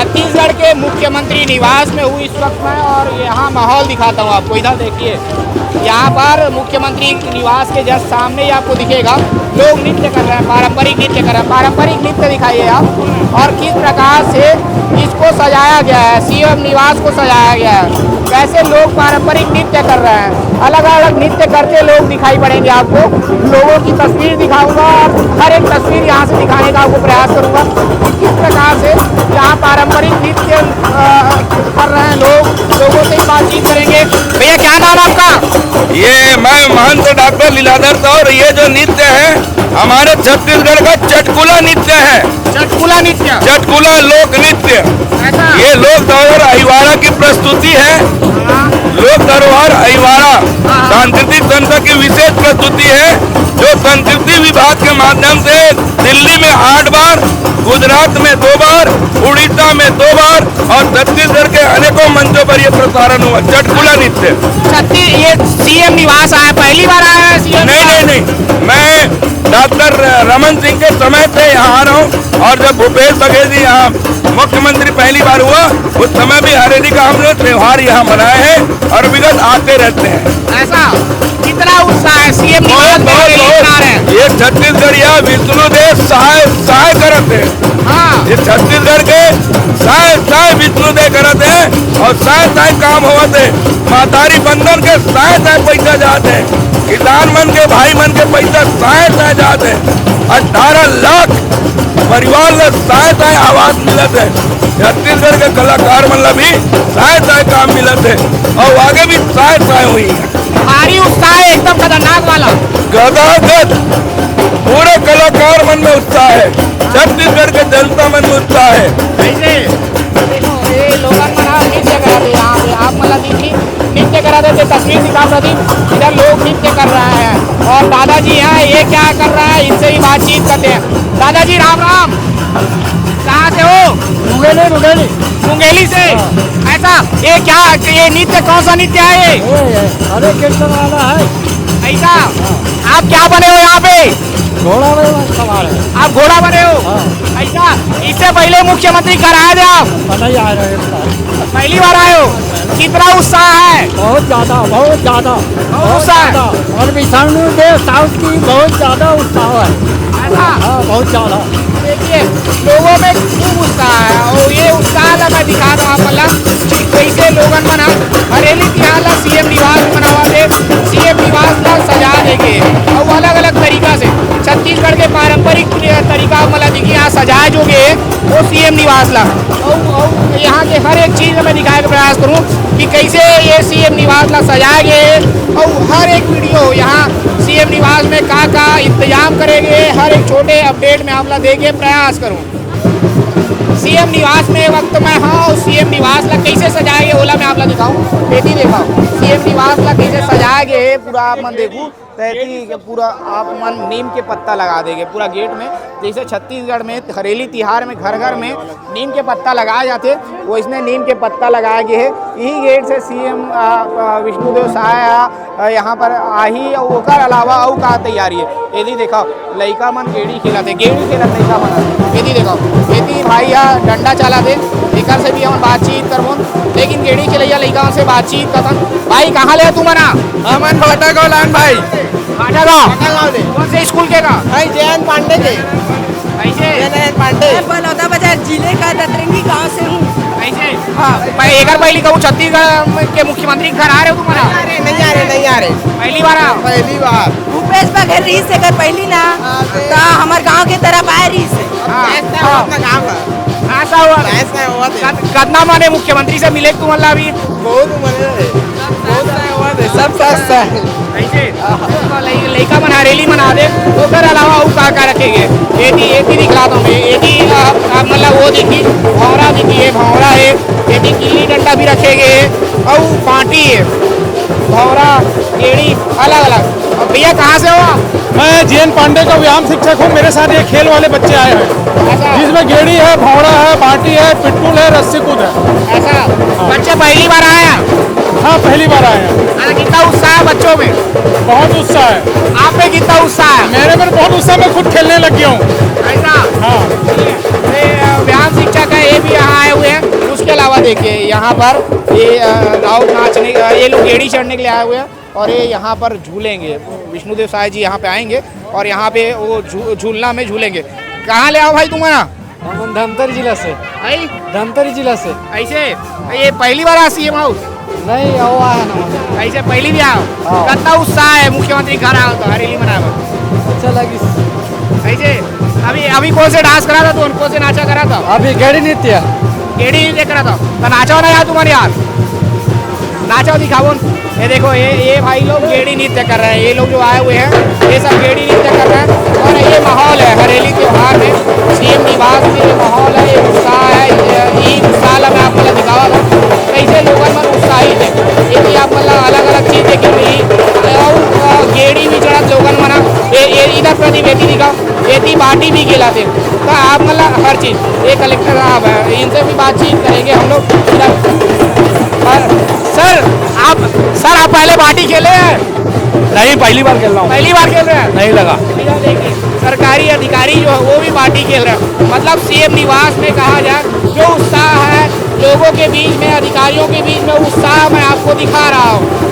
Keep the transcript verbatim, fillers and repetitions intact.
छत्तीसगढ़ के मुख्यमंत्री निवास में हूँ इस वक्त मैं, और यहाँ माहौल दिखाता हूँ आपको। इधर देखिए, यहाँ पर मुख्यमंत्री निवास के जस्ट सामने ही आपको दिखेगा, लोग नृत्य कर रहे हैं, पारंपरिक नृत्य कर रहे हैं। पारंपरिक नृत्य दिखाइए आप, और किस प्रकार से इसको सजाया गया है, सीएम निवास को सजाया गया है, कैसे लोग पारंपरिक नृत्य कर रहे हैं। अलग अलग नृत्य करते लोग दिखाई पड़ेंगे आपको। लोगों की तस्वीर दिखाऊंगा और हर एक तस्वीर यहाँ से दिखाने का आपको प्रयास करूंगा कि किस प्रकार से यहाँ पारंपरिक नृत्य अ, कर रहे हैं लोग। लोगों से ही बातचीत करेंगे। भैया, क्या नाम आपका? ये मैं महंत डॉक्टर लीलाधर सौर। ये जो नृत्य है, हमारे छत्तीसगढ़ का चटकुला नृत्य है। चटकुला नृत्य? चटकुला लोक नृत्य। ऐसा? ये लोक धरोहर अहिवारा की प्रस्तुति है। हाँ। लोक धरोहर अहिवारा हाँ। सांस्कृतिक संस्था की विशेष प्रस्तुति है, जो संस्कृति विभाग के माध्यम से दिल्ली में आठ बार, गुजरात में दो बार, उड़ीसा में दो बार और छत्तीसगढ़ के अनेकों मंचों पर ये प्रसारण हुआ, चटकुला नृत्य। छत्तीस, ये सीएम निवास आया, पहली बार आया है सीएम? नहीं, नहीं, नहीं, मैं डॉक्टर रमन सिंह के समय से यहाँ आ रहा हूँ, और जब भूपेश बघेल जी यहाँ मुख्यमंत्री पहली बार हुआ, उस समय भी हरेली का हमने त्योहार यहाँ मनाया है और विगत आते रहते हैं। ऐसा? कितना उत्साह है सीएम निवास में रैली निकाल रहे हैं। ये छत्तीसगढ़िया विष्णुदेव सहाय, सहाय करत है। हाँ। ये छत्तीसगढ़ के सहाय, सहाय विष्णुदेव करत है और सहाय, सहाय काम होवत है। महतारी बंधन के सहाय, सहाय पैसा जात है। किसान मन के, भाई मन के पैसा सहाय, सहाय जात है। अठारह लाख परिवार ला सहाय, सहाय आवास मिलत है। छत्तीसगढ़ के कलाकार मन ला भी सहाय, सहाय काम मिलत है और आगे भी सहाय, सहाय होही। भारी उत्साह है, एकदम खतरनाक वाला। गदागद पूरे कलाकार मन में उत्साह है, छत्तीसगढ़ के जनता मन में उत्साह है। कैसे? देखो, ये लोगन मन ह नृत्य करत हे यहाँ पे, आप मन ला दिखी, नृत्य करत हे, तो तस्वीर दिखा प्रदीप, इधर लोग नृत्य कर रहे हैं और दादाजी यहाँ ये क्या कर रहा है, इनसे भी बातचीत करते हैं। दादाजी, राम राम। कहाँ से हो? मुंगेली, मुंगेली। मुंगेली से? हाँ। ऐसा, ये क्या, ये नृत्य कौन सा नृत्य है ये? ये, ये हरे कृष्ण वाला है। ऐसा? हाँ। आप क्या बने हो यहाँ पे? घोड़ा में सवार है। आप घोड़ा बने हो? हाँ। ऐसा? इससे पहले मुख्यमंत्री घर आए थे आप? नहीं आए रहे इस बार। पहली बार आए हो? कितना उत्साह है? बहुत ज्यादा, बहुत ज्यादा, बहुत उत्साह है। ज्यादा। और विष्णु देव साउथ की बहुत ज्यादा उत्साह है। ऐसा? हाँ, बहुत ज्यादा। देखिए, लोगों में खूब उत्साह है और ये उत्साह ला मैं दिखा रहा हूँ आप ला कि कैसे लोगन मन ह हरेली तिहार ला सीएम निवास मनावा दे, सीएम निवास ला सजा देके और अलग-अलग तरीका से छत्तीसगढ़ के पारंपरिक तरीका आप ला दिखी, यहाँ सजाए जो गे वो सीएम निवास ला। और, और यहाँ के हर एक चीज मैं दिखाए के प्रयास करूँ कि कैसे ये सीएम निवास ला सजाए गे हे और हर एक वीडियो यहाँ सीएम निवास में का का इंतजाम करे गे हे, हर एक छोटे अपडेट में आप ला दे के प्रयास करूँ। सीएम निवास में वक्त मैं हाँ, और सीएम निवास ला कैसे सजाए गे हे ओला मैं आप ला दिखाऊँ। बेटी देखा, सीएम निवास ला कैसे सजाए गे हे पूरा आप मन देखू। तो एती पूरा आप मन नीम के पत्ता लगा देंगे पूरा गेट में। जैसे छत्तीसगढ़ में हरेली तिहार में घर घर में नीम के पत्ता लगाए जाते, वैसने नीम के पत्ता लगाए गए है। यही गेट से सीएम, आ, आ, विष्णुदेव सहाय, आ, आ, यहाँ पर आही। और ओकर अलावा अउ का तैयारी है, यदि देखा लइका मन गेड़ी खेलत हे, गेड़ी खेलत लइका मन। यदि देखा, यदि भाई ह डंडा चला दे, एकर से भी हमन बातचीत करबोन, लेकिन गेड़ी खेलैया लइका मन से बातचीत करथन। भाई, कहाँ ले तुमन आ? हमन भाटा गाँव लान भाई। भाटा गाँव? भाटा गाँव ले। कौन से स्कूल के का? भाई, जयंत पांडे के। कैसे? जयंत पांडे। मैं बलौदा बाजार जिले का दतरंगी गांव से हूँ। कैसे? हाँ। मैं एकर पहली कहूँ, छत्तीसगढ़ के मुख्यमंत्री के घर आ रहे हो तुमन? नहीं आ रहे, नहीं आ रहे, नहीं आ रहे। पहली बार आओ? पहली बार। भूपेश बघेल रहिस एकर पहली ना, हाँ, तो हमर गांव के तरफ आए रहिस। हाँ। ऐसा हुआ अपना गांव का। ऐसा हुआ। ऐसा हुआ थे। कत-, कतना माने मुख्यमंत्री से मिले तुमन ला अभी? बहुत उम्र है। बहुत सारा हुआ थे, सब सस्ता है। कैसे? हाँ। तो लइ-, लइका मन हरेली मना दे, ओकर अलावा अउ का का रखे गे? एती, एती दिखला दो मैं, एती, आ, आ, मतलब वो देखी, भौंरा देखी, ये भौंरा है, एती गिल्ली डंडा भी रखे गे, अउ बांटी है, भौंरा, गेड़ी, अलग-अलग। अब भैया, कहाँ से हो आप? मैं जीएन पांडे का व्यायाम शिक्षक हूँ। मेरे साथ ये खेल वाले बच्चे आए हैं, अच्छा। जिसमें गेड़ी है, भौंरा है, बांटी है, पिट्टुल है, रस्सी कूद है। ऐसा? हाँ। बच्चे पहली बार आए हैं? हाँ, पहली बार आए हैं। अरे, कितना उत्साह है बच्चों में? बहुत उत्साह है। आप में कितना उत्साह है? मेरे में बहुत उत्साह, मैं खुद खेलने लग गया हूँ। ऐसा? हाँ। ये, अ, व्यायाम शिक्षक है, ये भी यहाँ आए हुए हैं। देखिए, यहाँ पर ये, अ, राउत नाचने, अ, ये लोग गेड़ी चढ़ने के लिए आए हुए हैं और ये यहाँ पर झूलेंगे। विष्णुदेव साय जी यहाँ पे आएंगे और यहाँ पे वो झू-, झूलना में झूलेंगे। कहाँ ले आओ भाई तुम्हारा? हमन धमतरी जिला से। आई? धमतरी जिला से। ऐसे? ये पहली बार आ सीएम हाउस? नहीं, वो आया ना। ऐसे पहली भी आओ? हाँ। कितना उत्साह है मुख्यमंत्री घर आओ तो हरेली मनाओ? अच्छा लगिस। ऐसे? अभी, अभी कौन से डांस करा था तू? कौन से नाचा करा था? अभी गेड़ी नृत्य। गेड़ी नृत्य करा था। तो नाचा ना यार तुम्हारे यार। नाचा दिखाओ। ये देखो, ये, ये भाई लोग गेड़ी नृत्य कर रहे हैं। ये लोग जो आए हुए हैं, ये सब गेड़ी नृत्य कर रहे हैं। और ये माहौल है हरेली त्योहार में, सीएम निवास में ये माहौल है, ये उत्साह है। ये, ये उत्साह ला मैं आप लोग दिखावा था, कैसे लोगन मन उत्साहित है। ये भी आप मतलब अलग-अलग चीज देखी मिली। और, अ, गेड़ी भी चढ़त लोगन मन, ये, ये इधर प्रतिनिधि दिखाओ, ये ती बाटी भी खिलाते। तो आप मतलब हर चीज, ये कलेक्टर साहब है, इनसे भी बातचीत करेंगे हम लोग। इधर, और सर, आप, सर, आप पहले बाटी खेले हैं? नहीं, पहली बार खेल रहा हूँ। पहली बार खेल रहे हैं? नहीं लगा। इधर देखिए, सरकारी अधिकारी जो है, वो भी बाटी खेल रहे हैं। मतलब, सीएम निवास में कहा जाए, जो उत्साह है लोगों के बीच में, अधिकारियों के बीच में, उत्साह मैं आपको दिखा रहा हूँ।